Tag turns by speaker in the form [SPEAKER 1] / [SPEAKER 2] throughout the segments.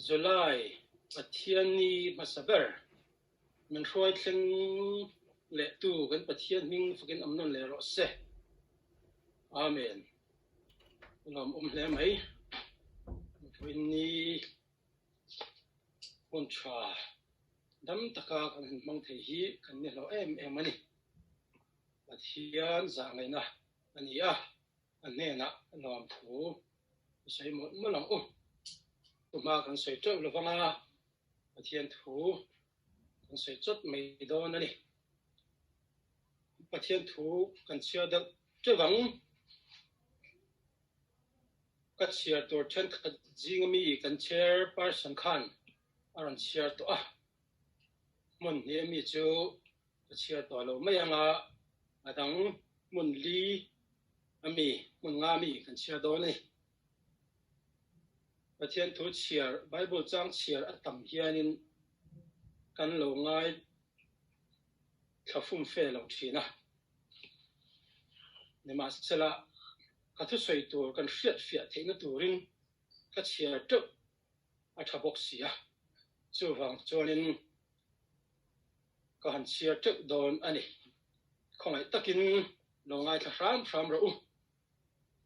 [SPEAKER 1] July Pathianni hmasa ber min hruai thleng lehtu kan Pathian hming fakin awm nawn leh rawh se. Amen. Ka lawmawm hle mai. Vawiinni hun tha dam taka kan han hmang thei hi kan ni hlauh em em a ni. Pathian zah ngaihna a ni a, a hnenah lawmthu i sawi mawlh mawlh ang u. Thuhma kan sawi teuh lo vang a, Pathian thu kan sawi chawt mai dawn a ni. Pathian thu kan chhiar deuh teuh ang. Ka chhiar tur thenkhat zinga mi kan chairperson khan a rawn chhiar tawh a, hmun hnih ami chu ka chhiar tawh lo mai ang a, a dang hmun li ami, hmun nga ami kan chhiar dawn a ni. Pathian thu chhiar, Bible chang chhiar a tam hianin kan lo ngai thla fumfe lo thin a. Nimahsela, ka thusawi tur kan hriatfiah theihna turin ka chhiar teuh a tha bawk si a, chuvang chuanin ka han chhiar teuh dawn a ni. Khawngaih takin lo ngaithla hram hram rawh u,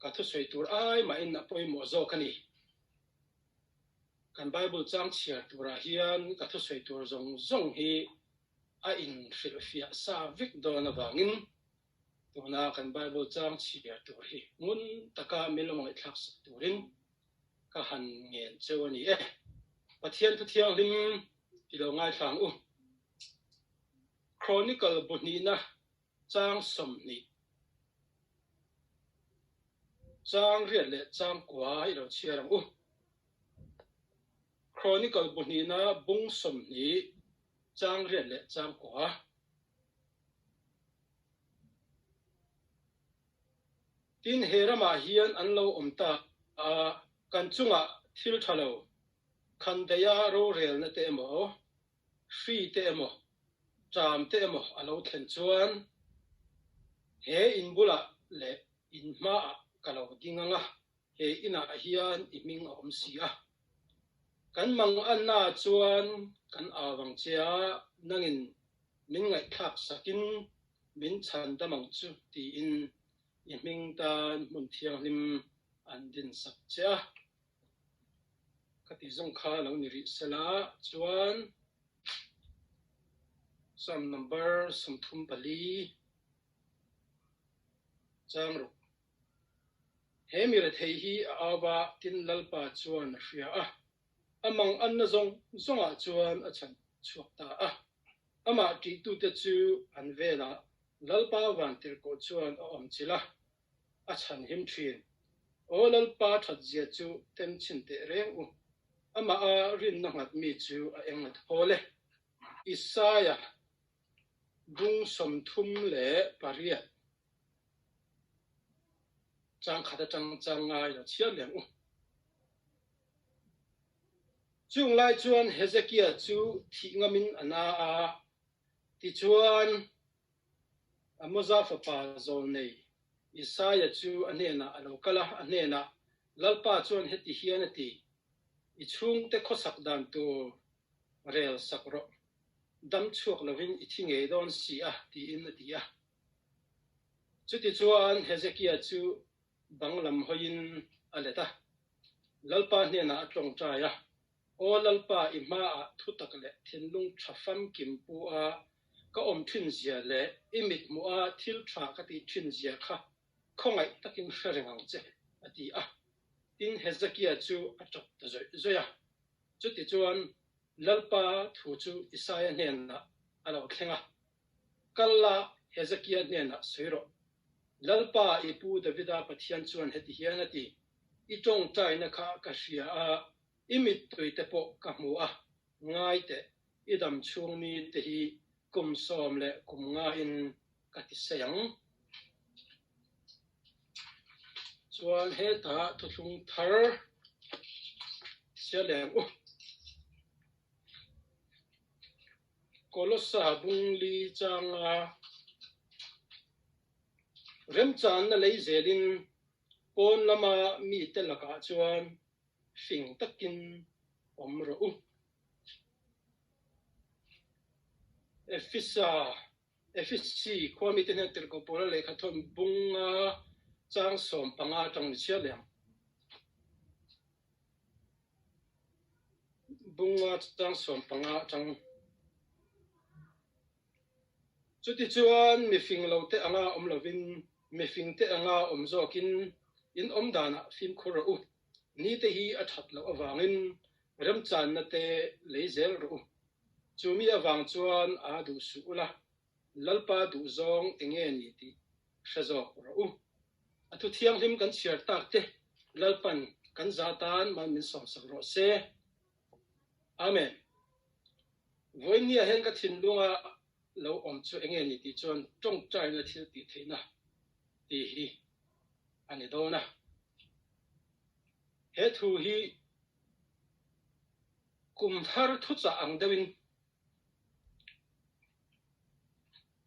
[SPEAKER 1] ka thusawi tur ai mahin a pawimawh zawk a ni. Kan Bible chang chhiar turah hian ka thusawi tur zawng zawng hi a inhrilhfiah sa vek dawn avangin tuna kan Bible chang chhiar tur hi ngun taka min lo ngaihthlak sak turin ka han ngen cheu a ni e. Pathian thu thianghlim i lo ngaithla ang u. Chronicle bu hnihna chang 20 chang riat leh chang kua i lo chhiar ang u. Chronicle bu hnihna bung 20 chang riat leh chang kua. Tin, he ramah hian an lo awm ta a, kan chungah thil tha lo, khandaia rorelna te emaw, hri te emaw, ṭam te emaw a lo thlen chuan he in bulah leh in hmaah ka lo ding ang a, he inah hian i hming a awm si a. Kan manganna chuan kan au ang che a, nangin min ngaihthlak sakin min chhan dam ang chu tiin i hming tan hmun thianghlim an din sak che a. Ka ti zawng kha lo ni rih sela chuan Psalm number 34 chang ruk. He mi rethei hi a au va, tin Lalpa chuan a hria a, a mang anna zawng zawngah chuan a chhan chhuak ta a. Amah ṭihtute chu an velah Lalpa vantirhkoh chuan a awm chilh a, a chhan him ṭhin. Aw Lalpa ṭhatzia chu tem chhin teh reng u, amah a rinna nghat mi chu a eng a thawl e. Isaia bung 38. Chang khat atang chang ngai lo chhiar leh ang u. Chung lai chuan Hezekia chu thih ngamin a na a, tichuan Amoza fapa zawlnei Isaia chu a hnenah a lo kal a, a hnenah, Lalpa chuan heti hian a ti, I chhungte khawsak dan tur rel sak rawh, dam chhuak lovin i thi ngei dawn si a, tiin a ti a. Chutichuan Hezekia chu bang lam hawiin a let a, Lalpa hnenah a tawngtai a, Aw Lalpa, i hmaah thutak leh thinlung tha famkim pu a ka awm thin zia leh i mithmuha thil tha ka tih thin zia kha khawngaih takin hre reng ang che, a ti a. Tin, Hezekia chu a tap ta zawih zawih a. Chutichuan Lalpa thu chu Isaia hnenah a lo thleng a. Kal la, Hezekia hnenah sawi rawh. Lalpa, i pu Davida Pathian chuan heti hian a ti, I tawngtaina kha ka hria a, i mittui te pawh ka hmu a, ngai teh, i dam chhung mi te hi kum sawm leh kum ngain ka ti sei ang. Chuan hetah thuthlung thar sia leng u. Kolossa bung li changa remchanna lei zelin pawn lama mite lakah chuan fing takin Awm rawh u. Efisa, Efisi khua mite hian Tirhkoh Paula lehkha thawn bunga chang 15 atang ni chhiar leh ang. Bunga chang 15 atang. Chutichuan mifing lote anga awm lovin mifingte anga awm zawkin in awm danah fimkhur rawh u. Nite hi a that loh avangin remchanna te lei zel rawh u. Chu mi avang chuan aa duh suh ula, Lalpa duh zawng enge ni tih hre zawk rawh u. A thu thianghlim kan chhiar tak te Lalpan kan za tan mal min sawmsak rawh se. Amen. Vawinia hian ka thinlunga lo awm chu enge ni tih chuan tawngtaina thil tih theihna tih hi a ni dawn a. He thu hi kum thar thuchah ang deuhin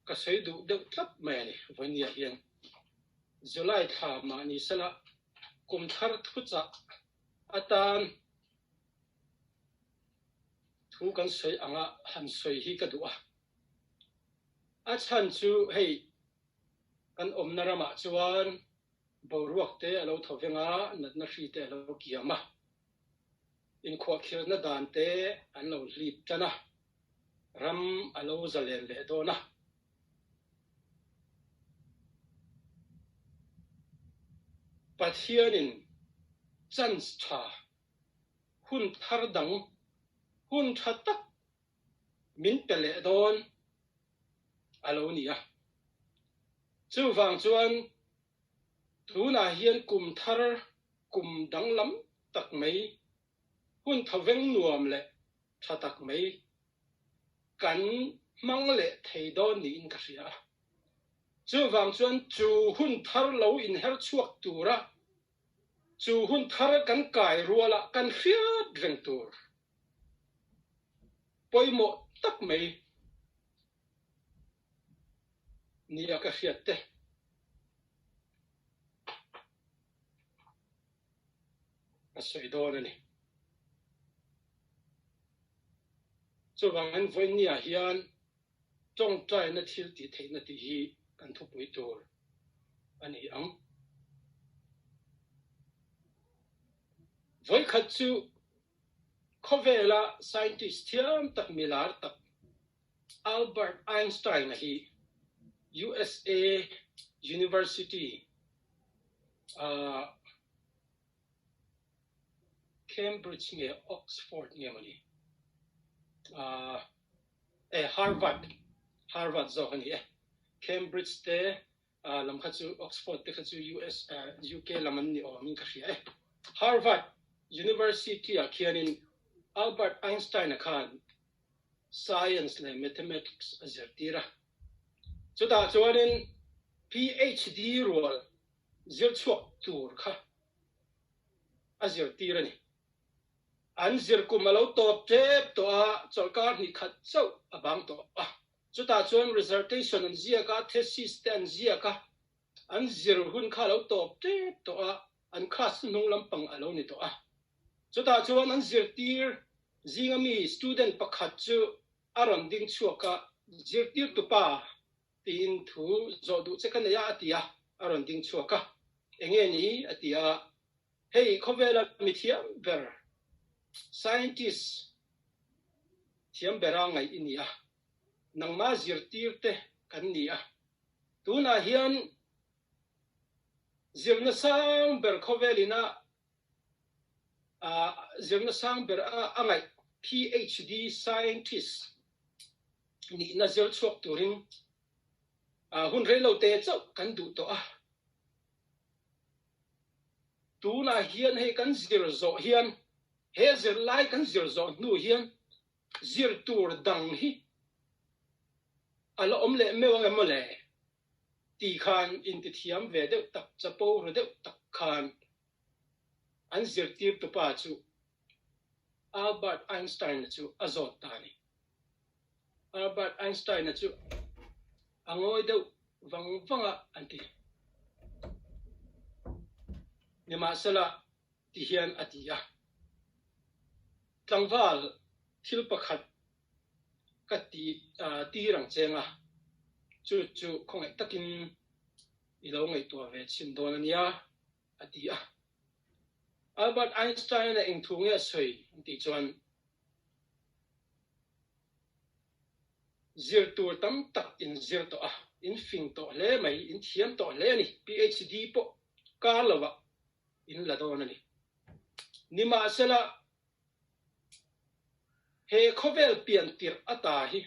[SPEAKER 1] ka sawi duh deuh tlat mai a ni. Vawinia hian July thla mahni sela kum thar thuchah atan thu kan sawi anga han sawi hi ka duh a. A chhan chu hei kan awmna ramah chuan boruak te a lo thaw veng a, natna hri te a lo kiam a, inkhuahkhirhna dan te an lo hlip tan a, ram a lo zalen leh dawn a. Pathianin chance tha, hun thar dang, hun tha tak min pe leh dawn a lo ni a. Chuvang chuan tunah hian kum thar kum danglam tak mai, hun thoveng nuam leh tha tak mai kan hmang leh thei dawn niin ka hria a. Chuvang chuan chu hun thar lo inher chhuak tura chu hun thar kan kai ruala kan hriat reng tur pawimawh tak mai nia ka hriat te. Ka sawi dawn a ni. Chuvangin vawinia hian tawngtaina thil tih theihna tih hi kan thupui tur a ni ang. Vawikhat chu khawvela scientist thiam tak milar tak Albert Einstein-a hi USA University ah Cambridge nge Oxford nge mawni ah eh Harvard Harvard zawk a ni e Cambridge te lam kha chu Oxford te kha chu US UK lam an ni awmin ka hria e. Harvard University ah khianin Albert Einstein-a khan Science leh Mathematics a zirtir a. Chutah chuanin PhD rual zir chhuak tur kha a zirtir a ni. An zir kum a lo tawp tep tawh a, chawlhkar hnih khat chauh a bang tawh a. Chutah chuan resertation an ziak a, thesis te an ziak a, an zir hun kha a lo tawp tep tawh a, an class hnung lampang a lo ni tawh a. Chutah chuan an zirtir zinga mi student pakhat chu a rawn ding chhuak a, Zirtirtupa tiin thu zawh duh che ka nei a a ti a, a rawn ding chhuak a. Enge ni? a ti a. Hei khawvela mi thiam ber, scientist thiam bera ngaih i ni a, nangma zirtir te kan ni a. Tunah hian zirna sang ber khawvel ina zirna sang ber a ngaih PHD scientist nihna zir chhuak turin hun reilo te chauh kan duh tawh a. Tunah hian hei kan zir zawh hian, he zirlai kan zir zawh hnu hian zir tur dang hi a la awm leh meuh ang em mawle tih khan intithiam ve deuh tak, chapo ru deuh tak khan an zirtirtupa chu Albert Einstein-a chu a zawt ta a ni. Albert Einstein-a chu a ngawi deuh vang vang a an ti. Nimahsela ti hian a ti a. Tlangval thil pakhat ka ti tir ang cheng a, chu chu khawngaih takin i lo ngaihtuah ve chhin dawn a nia, a ti a. Albert Einstein-a eng thu nge a sawi an tih chuan, Zir tur tam tak in zir tawh a, in fing tawh hle mai, in thiam tawh hle a ni, PhD pawh kar lovah in la dawn a ni. Nimahsela, he khawvel pian tirh ata hi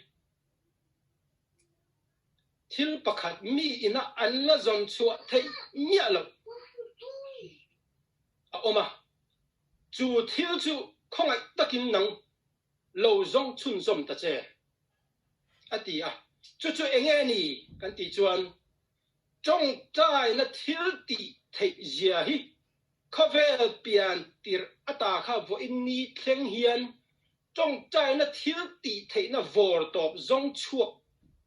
[SPEAKER 1] thil pakhat mi ina an la zawn chhuah theih miah loh a awm a, chu thil chu khawngaih takin nang lo zawng chhunzawm ta che, a ti a. Chu chu eng nge ni kan tih chuan tawngtaina thil tih theih zia hi Khawvel pian tirh ata kha vawiin ni thleng hian tawngtaina thil tih theihna vawr tawp zawng chhuak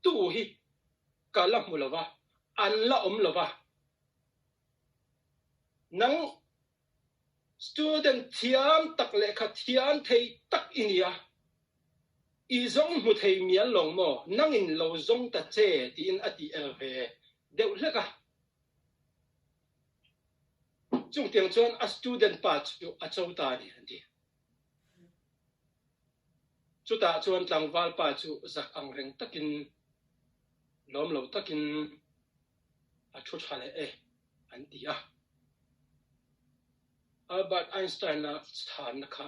[SPEAKER 1] tu hi ka la hmu lo va, an la awm lo va. Nang student thiam tak lehkha thiam thei tak i nia, i zawng hmu thei mial lawng maw, nangin lo zawng ta che tiin a tih el ve deuh hlek a. Chungtiang chuan a student pa chu a cho ta a ni an ti. Chutah chuan tlangval pa chu zak ang reng takin, lawm lo takin a thu tha leh e an ti a. Albert Einstein-a chhanna kha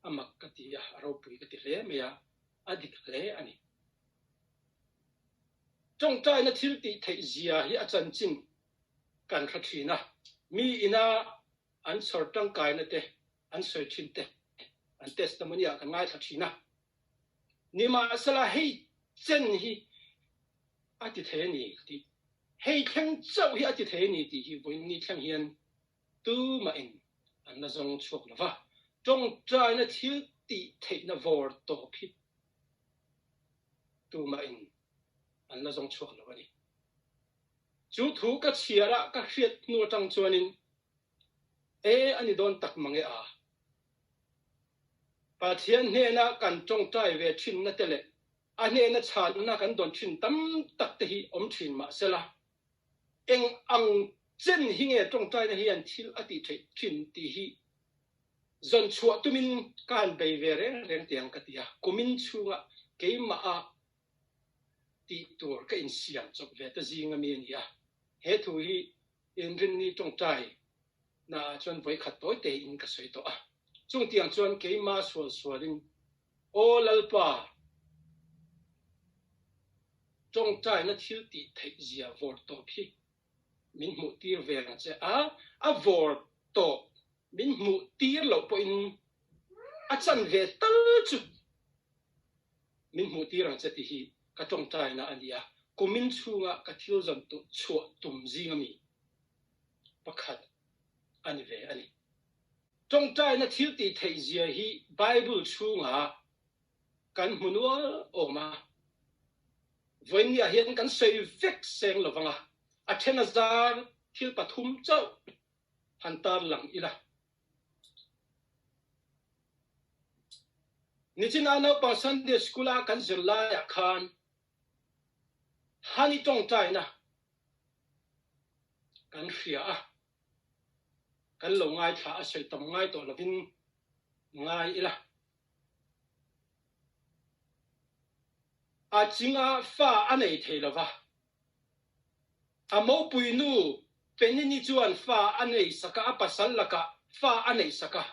[SPEAKER 1] a mak ka ti a, a ropui ka ti hle mai a, a dik hle a ni. Tawngtaina thil tih theih zia hi a chanchin kan hre thin a, mi ina an chhawr tangkaina te, an sawi thin te, an testimony ah kan ngaithla thin a. Nimahsela hei chen hi a ti thei a ni tih, hei thleng chauh hi a ti thei a ni tih hi vawiin thleng hian tumahin an la zawng chhuak lo va. Tawngtaina thil tih theihna vawr tawp hi tumahin an la zawng chhuak lo a ni. Chu thu ka chhiar a ka hriat hnu atang chuanin e a ni dawn tak mang e a. Pathian hnena kan tawngtai ve thinna te leh a hnena chhanna kan dawn thin tam tak te hi awm thin mahsela eng ang chen hi nge tawngtaina hian thil a tih theih thin tih hi zawn chhuah tumin ka han bei ve reng reng tiang ka ti a, kumin chhunga keimaha tih tur ka insiam chawp ve ta zing ami a ni a, he thu hi inrinni tawngtai naah chuan vawikhat tawi tein ka sawi tawh a, chungtiang chuan keima sual sualin Aw Lalpa, tawngtaina thil tih theih zia vawr tawp hi min hmuh tir ve ang che a, a vawr tawp min hmuh tir loh pawhin a chan ve tal chu min hmuh tir ang che tih hi ka tawngtaina a ni a, kumin chhunga ka thil zawn chhuah tum zing ami pakhat a ni ve a ni. Tawngtaina thil tih theih zia hi Bible chhungah kan hmu nual awm a, vawiinniah hian kan sawi vek seng lo vang a, a then a zar thil pathum chauh han tar lang ila. Nichina naupang Sunday School a kan zir laiah khan Hani tawngtaina kan hria a, kan lo ngaithla a sawi tam ngai tawh lovin ngai ila. A chinga fa a nei thei lova, a mopui nu Penini chuan fa a nei sak a, a pasal lakah fa a neih sak a.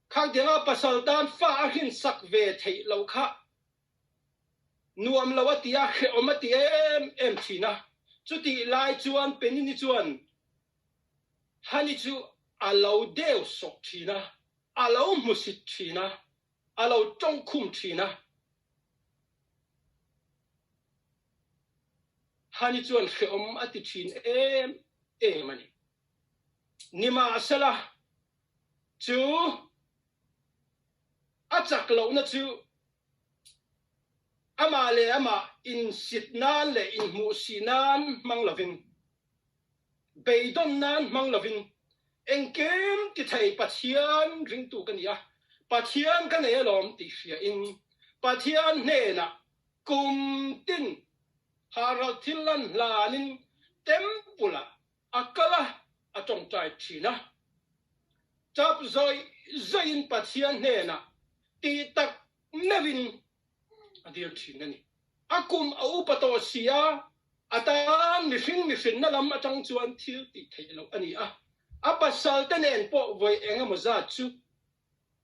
[SPEAKER 1] Khangtianga a pasal tan fa a hrinsak ve theih loh kha Nuam lo a ti a, hrehawm a ti em em thin a. Chutih lai chuan Penini chuan Hani chu a lo deu sawk thin a, a lo hmusit thin a, a lo tawngkhum thin a. Hani chuan hrehawm a ti thin em em a ni. Nimahsela chu a chak lohna chu Amah leh amah insit nan leh inhmuhsih nan hmang lovin, beidawn nan hmang lovin, engkim ti thei Pathian ringtu ka ni a. Pathian ka nei alawm tih hriain Pathian hnenah kum tin haral thil lan hlanin temple-ah a kal a, a tawngtai thin a. Tap zawih zawihin Pathian hnenah tih tak meuhin a dil thin a ni. A kum a upa tawh si a, a tan mihring mihrinna lam atang chuan thil tih theih loh a ni a. A pasal te nen pawh vawi eng emaw zat chu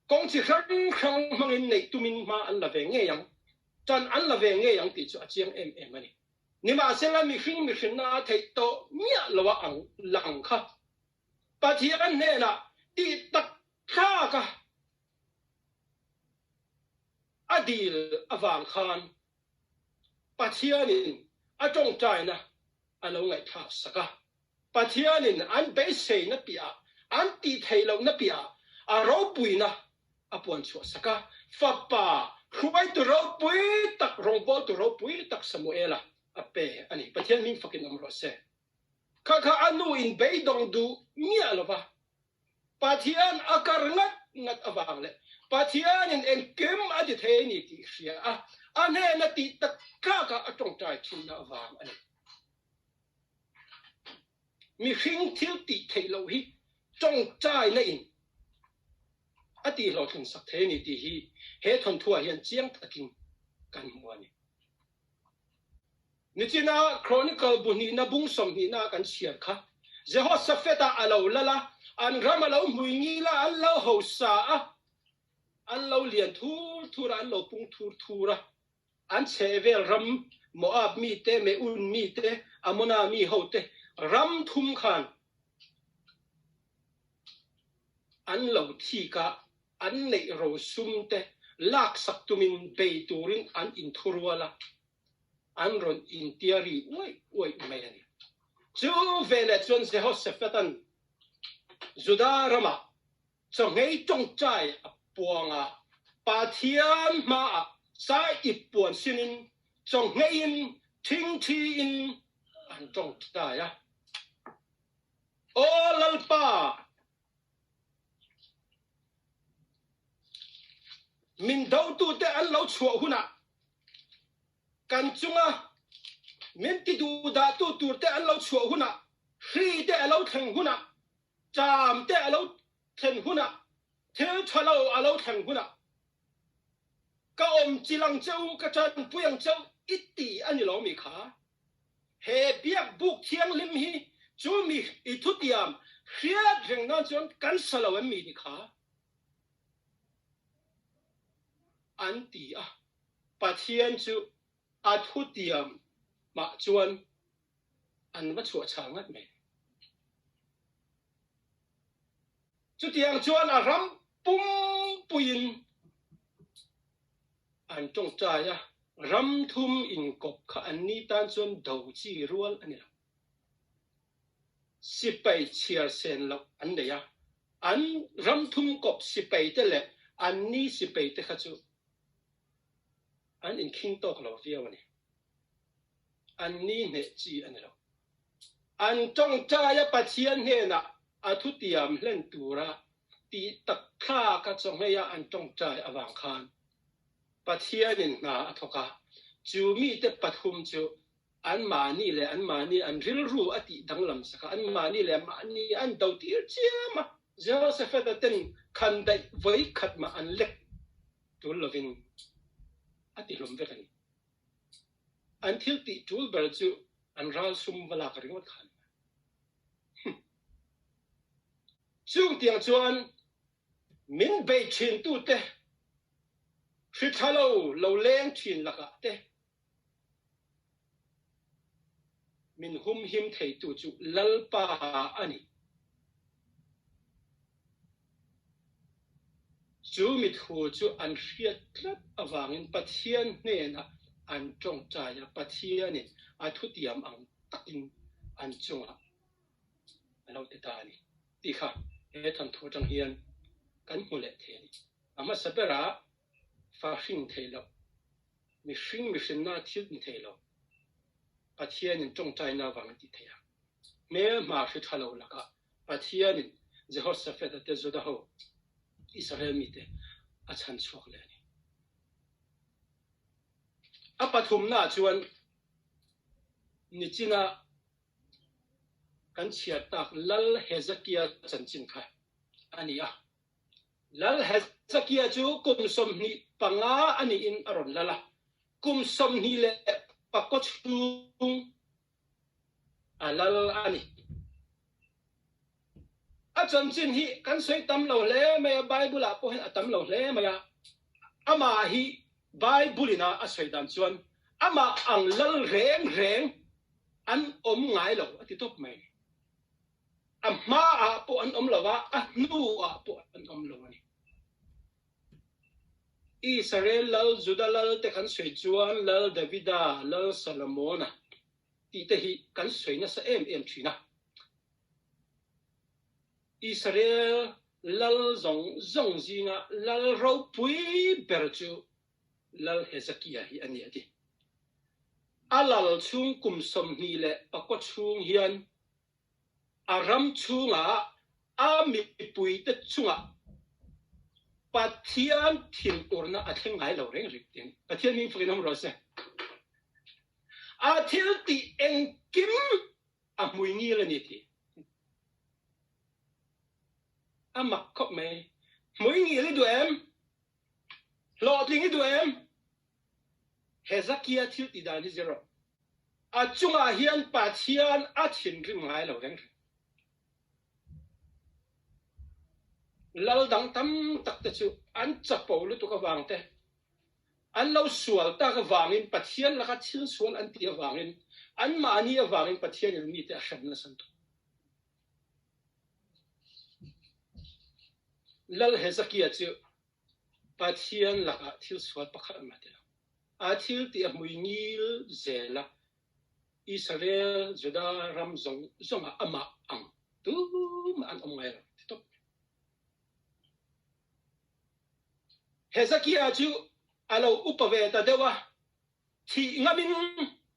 [SPEAKER 1] kawng chi hrang hrang hmangin neih tumin hma an la ve ngei ang, tan an la ve ngei ang tih chu a chiang em em a ni. Nimahsela mihring mihrinna a theih tawh miah lo a ang lang kha Pathian hnenah tih tak thlak a. A dil avang khan Pathianin a tawngtaina a lo ngaihthlak sak a. Pathianin an beiseina piahah, an tih theih lohna piahah a ropuina a puan chhuah sak a. Fapa hruaitu ropui tak, rawngbawltu ropui tak Samuela a pe a ni. Pathian hming fakin awm rawh se. Kha kha a nu in beidawng duh miah lo va. Pathian a kar ngat ngat avang leh Pathianin engkim a ti thei a ni tih hria a, a hnena tih tak tlakah a tawngtai thinna avang a ni. Mihring thil tih theih loh hi tawngtaina in a tih hlawhtlin sak thei a ni tih hi he thawnthuah hian chiang takin kan hmu a ni. Nichina Chronicle bu hnihna bung sawmhnihna kan chhiar kha Jehoshaphat-a a lo lal a, an ram a lo hmui ngil a, an lo hausa a, an lo lian thur thur a, an lo pung thur thur a. An chhehvel ram Moab mite, Meun mite, Amona mi hote ram thum khan an lo thik a, an neih rosum te laksak tumin bei turin an inthurual a, an rawn intiari uaih uaih mai a ni. Chu veleh chuan Jehoshaphat-a'n Juda ramah chawhngei tawngtai a puang a, Pathian hmaah sai ip puan sinin chawhngeiin thingthiin an tawngtai a. Aw Lalpa! Min dotute an lo chhuah hunah kan chunga min ti duhdahtu turte an lo chhuah hunah, hri te a lo thleng hunah, ṭam te a lo thlen hunah, thil ṭha lo a lo thleng hunah ka awm chilh ang che u, ka ṭanpui ang che u i ti a ni lo mi kha? He biak buk thianghlim hi chu mi i thutiam hriat reng nan chuan kan sa lo em mi ni kha? An ti a. Pathian chu a thutiam mah chuan an va chhuah chhal ngat mai. Chutiang chuan a ram pumpuiin an tawngtai a, ram thum inkawp kha an ni tan chuan do chi rual a ni lo. Sipai chhiar sen loh an nei a, an ram thum kawp sipai te leh an ni sipai te kha chu an inkhing tawk lo viau a ni. An ni hneh chi a ni lo. An tawngtaia Pathian hnenah a thutiam hlen tura tih tak thlak a chawhngei a an tawngtai avang khan Pathianin hna a thawk a, chu mite pathum chu anmahni leh anmahni an rilru a tih danglam sak a, anmahni leh mahni an do tir chiam a. Jehoshaphat-a ten khandaih vawi khat mah an lek tul lovin a ti hlawm vek a ni. An thil tih tul ber chu an ral sum va lak ringawt kha a ni mai. Chung tiang chuan min bei thintute hri tha lo lo leng thin lakah te min humhim theitu chu Lalpa a ni. Chu mi thu chu an hriat tlat avangin Pathian hnenah an tawngtai a, Pathianin a thutiam ang takin an chungah a lo ti ta a ni tih kha he thawnthu atang hian kan hmu leh thei a ni. A hmasa berah fa hring thei loh, mihring mihrinna thil ni thei lo, Pathianin tawngtaina avangin tih thei a, hmelhma hri tha lo lakah Pathianin Jehoshaphat-a te Juda ho, Israel mite, A chhan chhuak leh a ni. A pathumnaah chuan nichina kan chhiar tak Lal Hezekia chanchin kha a ni a. Lal Hezekia chu kum 25 a niin a rawn lal a, kum 24 chhung a lal a ni. A chanchin hi kan sawi tam lo hle mai a, Bible ah pawh hian a tam lo hle mai a. Amah hi Bible in a a sawi dan chuan amah ang lal reng reng an awm ngai lo a ti tawp mai a ni. A hma ah pawh an awm lo a, a hnu ah pawh an awm lo a ni. Israel lal, Juda lal te kan sawi chuan Lal Davida, Lal Solomona tih te hi kan sawi nasa em em thin a. Israel lal zawng zawng zinga lal ropui ber chu Lal Hezekia hi a ni a ti. A lal chhung kum 24 chhung hian a ram chhungah a mipuite chungah Pathian thinurna a thleng ngai lo reng reng tih a ni. Pathian hming fakin awm rawh se. A thil tih engkim a hmui ngil a ni tih a mak khawp mai. Hmui ngil i duh em? Hlawhtling i duh em? Hezekia thil tih dan hi zir rawh. A chungah hian Pathian a thinrim ngai lo reng reng. Lal dang tam tak te chu an chapo lutuk avang te, an lo sual tak avangin Pathian laka thil sual an tih avangin anmahni avangin Pathianin mite a hrem nasa lutuk. Lal Hezekia chu Pathian lakah thil sual pakhat mah ti lo. A thil tih a hmui ngil zel a, Israel, Judah ram zawng zawngah amah ang tumah an awm ngai lo ti tawp. Hezekia chu a lo upa ve ta deuh a, thih ngamin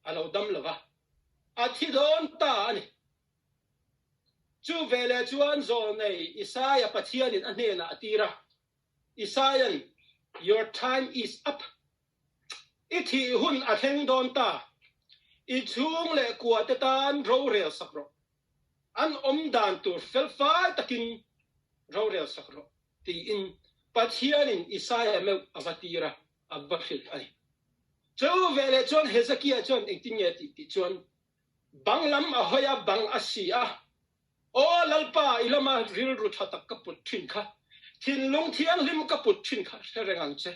[SPEAKER 1] a lo dam lo va, a thi dawn ta a ni. Chu veleh chuan zawlnei Isaia Pathianin a hnenah a tir a, Isaia'n, Your time is up. I thih hun a thleng dawn ta. I chhung leh kua te tan rorel sak rawh. An awm dan tur felfai takin rorel sak rawh, tiin Pathianin Isaia meuh a va tir a, a va hrilh a ni. Chu veleh chuan Hezekia chuan engtin nge tih tih chuan bang lam a hawi a, bang a si a, Aw Lalpa, i lama rilru tha tak ka put thin kha, thinlung thianghlim ka put thin kha hre reng ang che.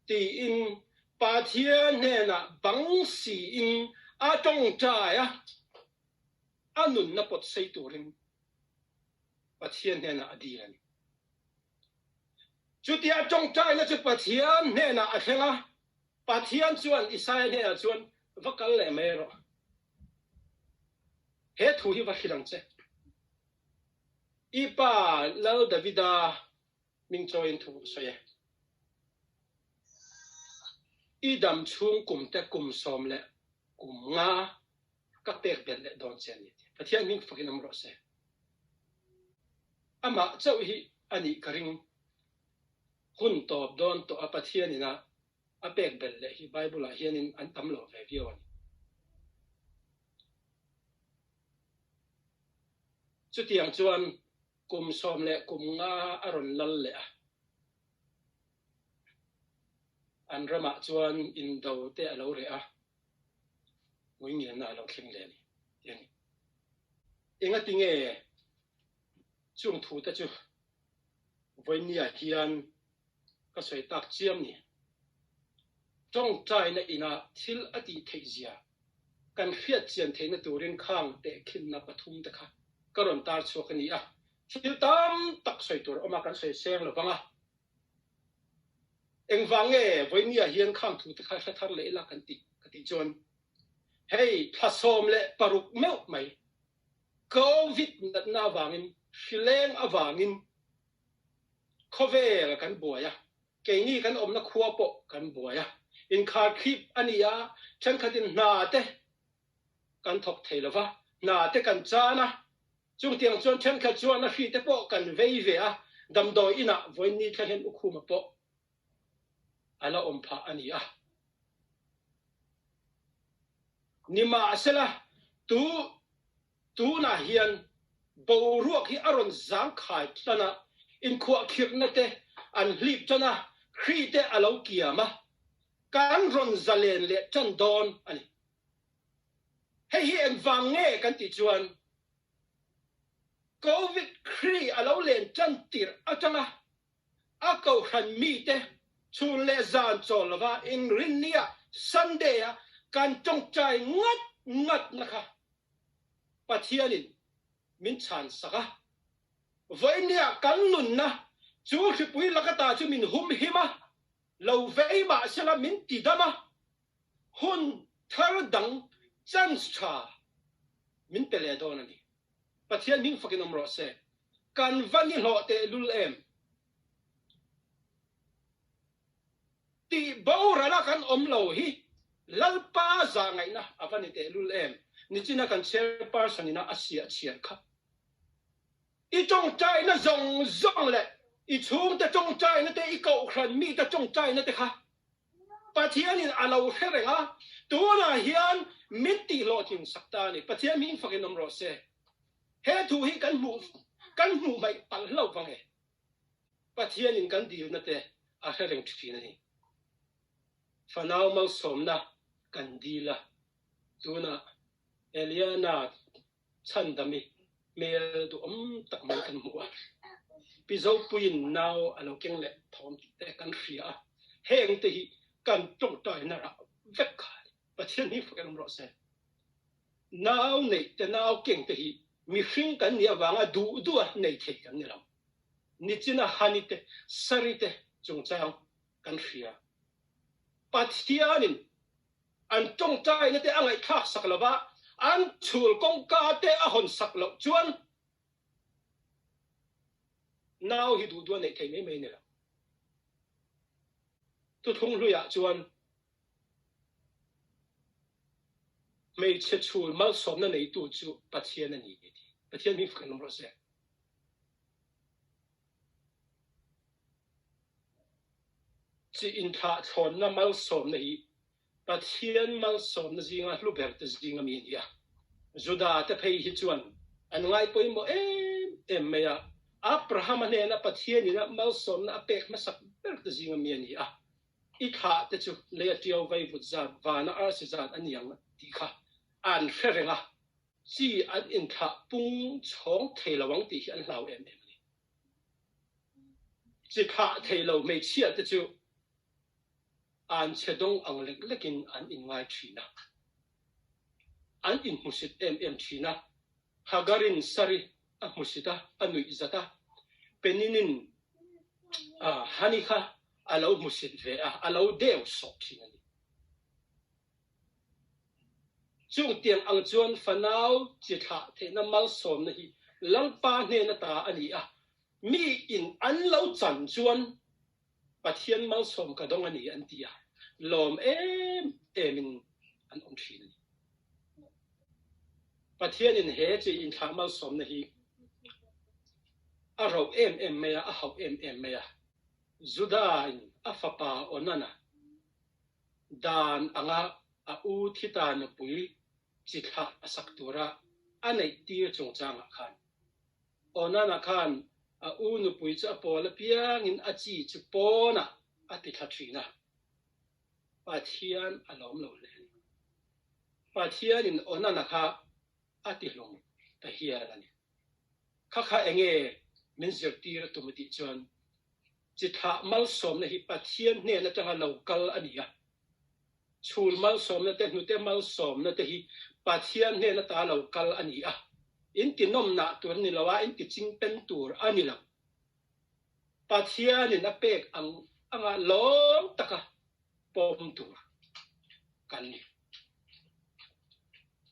[SPEAKER 1] Tiin Pathian hnenah bang siin a tawngtai a, a nunna pawt sei turin Pathian hnenah a dil a ni. Chutia tawngtaina chu Pathian hnenah a thleng a, Pathian chuan Isaia hnenah chuan, Va kal leh mai rawh. He thu hi va hrilh ang che. I pa Lal Davida Hming chawiin thu a sawi e. I dam chhung kum te kum sawm leh kum nga ka pek belh leh dawn che a ni tih Pathian hming fakin awm rawh se. Amah chauh hi a nih ka ring. Hun tawp dawn tawh a Pathian ina a pek belh leh hi Bible ah hianin an tam lo ve viau a ni. Chutiang chuan Kum 15 a rawn lal leh a, an ramah chuan indo te a lo reh a, nguingilna a lo thleng leh a ni, tih a ni. Engati nge chung thu te chu vawinia hian ka sawi tak chiam ni? Tawngtaina ina thil a tih theih zia kan hriat chian theihna turin khang tehkhinna pathum te kha ka rawn tar chhuak a ni a, thil tam tak sawi tur a awm a, kan sawi seng lo vang a. Engvang nge vawinia hian khang thu te kha hre thar leh ila kan tih ka tih chuan hei thla 16 meuh mai Covid natna avangin hrileng avangin khawvel kan buai a, Keini kan awmna khua pawh kan buai a, inkharkhip a ni a, thenkhatin hna te kan thawk thei lo va, hna te kan chan a. Chungtiang chuan thenkhat chuan a hri te pawh kan vei ve a, damdawi inah vawiin thleng hian Ukhuma pawh a la awm phah a ni a. Nimahsela, tu tunah hian boruak hi a rawn zangkhai tan a, inkhuahkhirhna te an hlip tan a, hri te a lo kiam a, kan rawn zalen leh tan dawn a ni. Hei hi engvang nge kan tih chuan Covid hri a lo len tan tirh atanga a kohhran mite chhun leh zan chawl lova inrinnia Sunday-a kan tawngtai ngat ngatna kha Pathianin min chhan sak a. Vawinia kan nunna chu hripui laka ta chu min humhim a, lo vei mahsela min tidam a, hun thar dang chance tha min pe leh dawn a ni. Pathian hming fakin awm rawh se. Kan va ni hlawh tehlul em? Tih borala kan awm lo hi Lalpa zah ngaihna a va ni tehlul em? Nichina kan chairperson ina a siah chhiar kha. I tawngtaina zawng zawng leh i chhungte tawngtaina te, i kohhran mite tawngtaina te kha Pathianin a lo hre reng a, tunah hian min tihhlawhtling sak ta a ni. Pathian hming fakin awm rawh se. He thu hi kan hmuh kan hmuh hmaih palh hlauh vang e. Pathianin kan dilna te a hre reng thin a ni. Fanau malsawmna kan dil a, tunah Eliana Chhandami hmel duhawm tak mai kan hmu a, Pi Zopuiin nau a lo keng leh thawm tih te kan hria a, heng te hi kan tawngtaina rah vek kha a ni. Pathian hi fak em rawh se. Nau neih te nau keng te hi mihring kan nih avanga duh duh a nei thei kan ni lo. Nichina Hani te Sari te chungchang kan hria. Pathianin An tawngtaina te a ngaihthlak sak lo va, an chhul kawngka te a hawn sak loh chuan nau hi duh duh a neih thei mai mai a ni lo. Thuthlung hluiah chuan hmeichhe chhul malsawmna neitu chu Pathian a ni a ti. Pathian hming fak in awm rawh se. Chi inthlahthlawnna malsawmna hi Pathian malsawmna zinga hlu berte zinga mi a ni a. Juda-te phei hi chuan an ngai pawimawh em em mai a, Abrahama hnena Pathianin a malsawmna a pek hmasak berte zinga mi a ni a. I thlahte chu lei a tiau vaivut zat, vana arsi zat a ni ang tih kha an hre reng a, chi an inthlah pung chhawng thei lo ang tih hi an hlau em em a ni. Chi thlah thei lo hmeichhia te chu an chhe dawng ang lek lekin an inngai thin a, an inhmusit em em thin a. Hagarin Sari a hmusit a, a nuih zat a, Peninin Hani kha a lo hmusit ve a, a lo deu sawh thin a ni. Chungtiang ang chuan fanau chi thlah theihna malsawmna hi Lalpa hnen ata a ni a, mi in an lo chan chuan Pathian malsawm ka dawng a ni an ti a, lawm em em in an awm thin a ni. Pathianin he chi inthlah malsawmna hi a roh em em mai a, a hauh em em mai a, Juda in a fapa Onana Dan anga a u Thita nupui chi thlah a sak tura a neih tir chungchangah khan Onana khan a u nupui chu a pawl apiangin a chi chu pawnah a ti thla thin a, Pathian a lawm lo hle a ni. Pathianin Onana kha a ti hlum ta hial a ni. Kha kha enge min zirtir a tum a tih chuan Chi thlah malsawmna hi Pathian hnen atanga lo kal a ni a. Chhul malsawmna te, hnute malsawmna te hi Pathian hnen ata lo kal a ni a. In ti nawmnah tur a ni lo a, in ti chingpen tur a ni lo. Pathianin a pek ang anga lawm taka pawm tur kan ni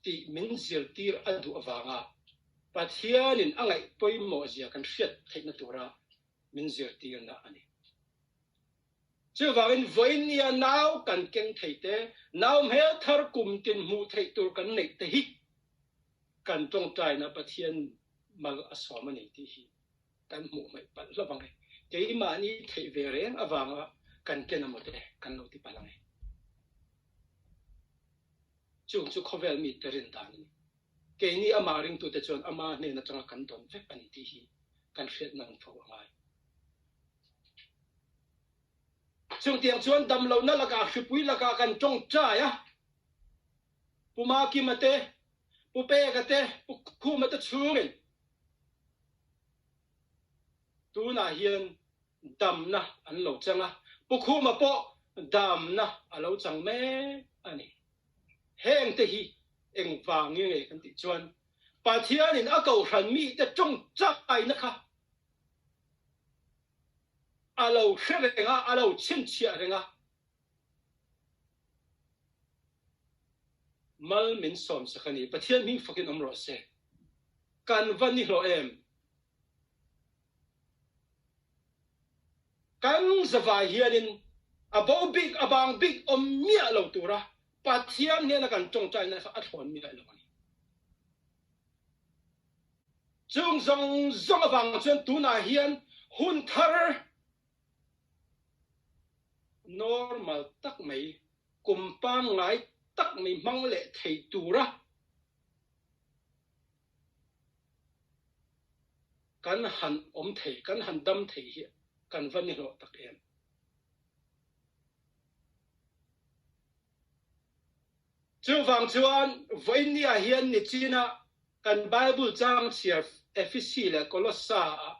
[SPEAKER 1] tih min zirtir a duh avanga Pathianin a ngaih pawimawhzia kan hriat theihna tura min zirtirna a ni. Chuvangin vawinia nau kan keng thei te, nau hmel thar kum tin hmuh theih tur kan neih te hi kan tawngtaina Pathian Mal a sawm a ni tih hi kan hmuh hmaih palh hlauh ang e. Keimahni theih ve reng avanga kan ken a maw te kan lo ti palh ang e. Chung chu khawvel mite rin dan a ni. Keini amah ringtute chuan ama hnen atanga kan dawn vek a ni tih hi kan hriat nang fo a ngai. Chungtiang chuan damlohna lakah hripui lakah kan tawngtai a, Pu Makima te, Pu Peka te, Pu Khuma te chhungin tunah hian damna an lo chang a, Pu Khuma pawh damna a lo chang mek a ni. Hengte hi engvang nge nge kan tih chuan Pathianin a kohhran mite tawngtaina kha a lo hre reng a, a lo chhinchhiah reng a. Mal min sawmsak a ni. Pathian hming fakin awm rawh se. Kan va ni hlawh em? Kan zavai hianin a bo bik, a bang bik awm miah lo tura Pathian hnena kan tawngtaina kha a thlawn miah lo a ni. Chung zawng zawng avang chuan tunah hian hun thar normal tak mai, kum pangngai tak mai hmang leh thei tura kan han awm thei, kan han dam thei hi kan va ni hlawh tak em. Chuvang chuan vawinia hian nichina kan Bible chang chhiar Efesi leh Kolossa ah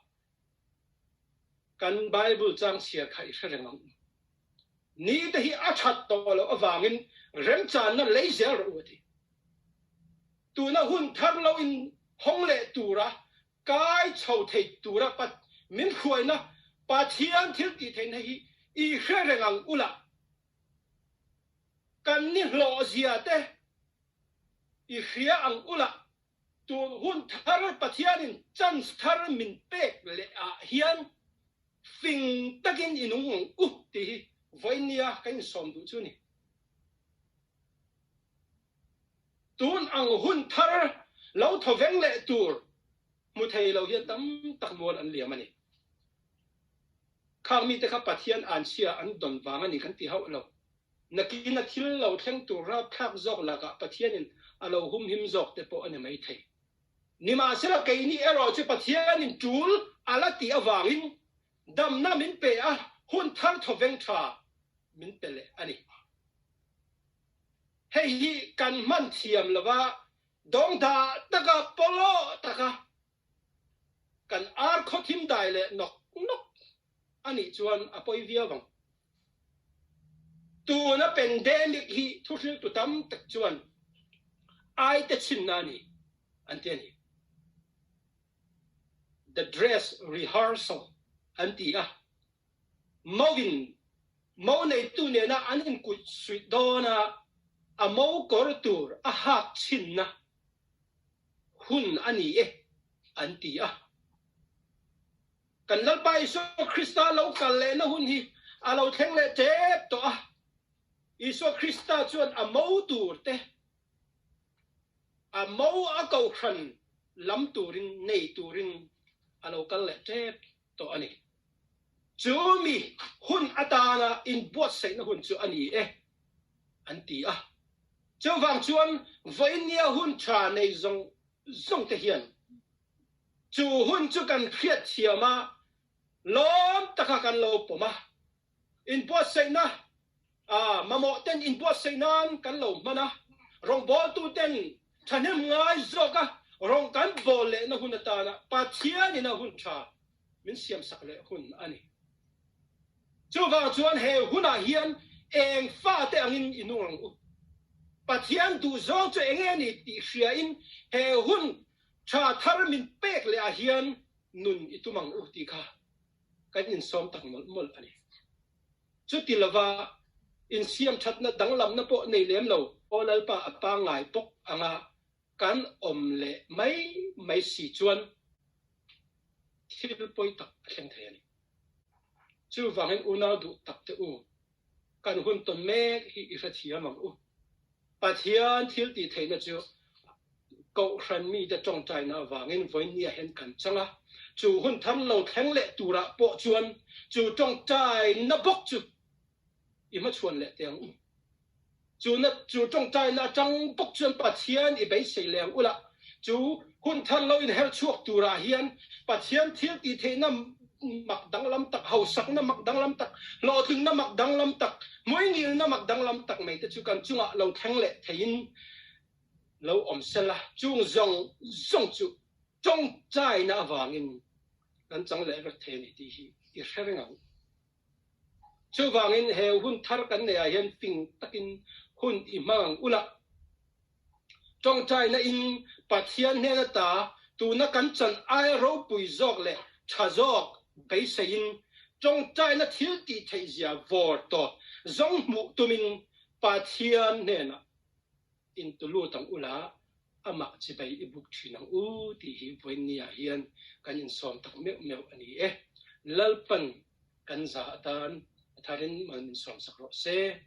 [SPEAKER 1] Kan Bible chang chhiar kha i hre reng ang u. Ni te hi a that tawh loh avangin remchanna lei zel rawh u a ti. Tuna hun thar lo in hawng leh tura kai chho thei tura min hruaina Pathian thil tih theihna hi i hre reng ang u lah. Kan ni hlawh zia te i hria ang u lah. Tun hun thar Pathianin chance thar min pek leh ah hian fing takin i nung ang u tih hi vawinia kan insawm duh chu a ni. Tun ang hun thar lo thawveng leh tur hmu thei lo hian tam tak mual an liam a ni. Khang mite kha Pathian anchhia an dawn vang a ni kan ti hauh lo. Nakin a thil lo thleng tur rapthlak zawk lakah Pathianin a lo humhim zawk te pawh a ni mai thei. Nimahsela keini erawh chu Pathianin tul a la tih avangin damna min pe a, hun thar thawveng tha min pe leh a ni. Hei hi kan hman thiam lova dawngdah taka pawlawh taka Kan ar khaw thim dai leh nawk nawk a nih chuan a pawi viau ang. Tuna pandemic hi thuhriltu tam tak chuan aite chhinna a ni an ti a ni. The dress rehearsal an ti a, mauin mau neitu nena an inkuih suih dawn a, a mau kawr tur a hak chhinna hun a ni e, an ti a. Kan Lalpa Isua Krista lo kal lehna hun hi a lo thleng leh tep tawh a. Isua Krista chuan a mo tur te, a mo a kohhran lam turin, nei turin a lo kal leh tep tawh a ni. Chu mi hun atana inbuatsaihna hun chu a ni e, an ti a. Chuvang chuan vawinia hun tha nei zawng zawng te hian chu hun chu kan hriatthiam a, lawm taka kan lo pawm a, inbuatsaihna a mamawh ten inbuatsaih nan kan lo hman a, rawngbawltu ten thahnem ngai zawk a rawng kan bawl lehna hun atana Pathianin a hun tha min siamsak leh hun a ni. Chuvang chuan he hunah hian eng fate angin i nung ang u. Pathian duhzawng chu eng nge ni tih hriain he hun tha thar min pek leh ah hian nun i tum ang u tih kha kan insawm tak mawlh mawlh a ni. Chuti lova insiamthatna danglamna pawh nei lem lo Aw Lalpa a pangngai bawk anga Kan awm leh mai mai si chuan thil pawi tak a thleng thei a ni. Chuvangin unau duh tak te u, kan hun tawn mek hi i hrethiam ang u. Pathian thil tih theihna chu Kohhran mite tawngtaina avangin vawinia hian kan chang a, chu hun thar lo thleng leh turah pawh chuan chu tawngtaina bawk chu i hmachhuan leh teh ang u. Chu na chu tawngtaina atang bawk chuan Pathian i beisei leh ang u lah. Chu hun thar lo inher chhuak turah hian Pathian thil tih theihna mak danglam tak, hausakna mak danglam tak, hlawhtlinna mak danglam tak, hmuingilna mak danglam tak mai te chu kan chungah lo thleng leh theiin lo awm sela, chung zawng zawng chu tawngtaina avangin kan chang leh vek thei a ni tih hi i hre reng ang. Chuvangin he hun thar kan neih ah hian fing takin hun i hmang ang ula. Tawngtaina in Pathian hnen ata tuna kan chan aia ropui zawk leh tha zawk beiseiin tawngtaina thil tih theih zia vawr tawp zawng hmuh tumin Pathian hnenah Intulut ang ula, amah chibai i buk thin ang u tih hi vawiinniah hian kan insawm tak meuh meuh a ni e. Lalpan kan za atan a tharin mal min sawmsak rawh se.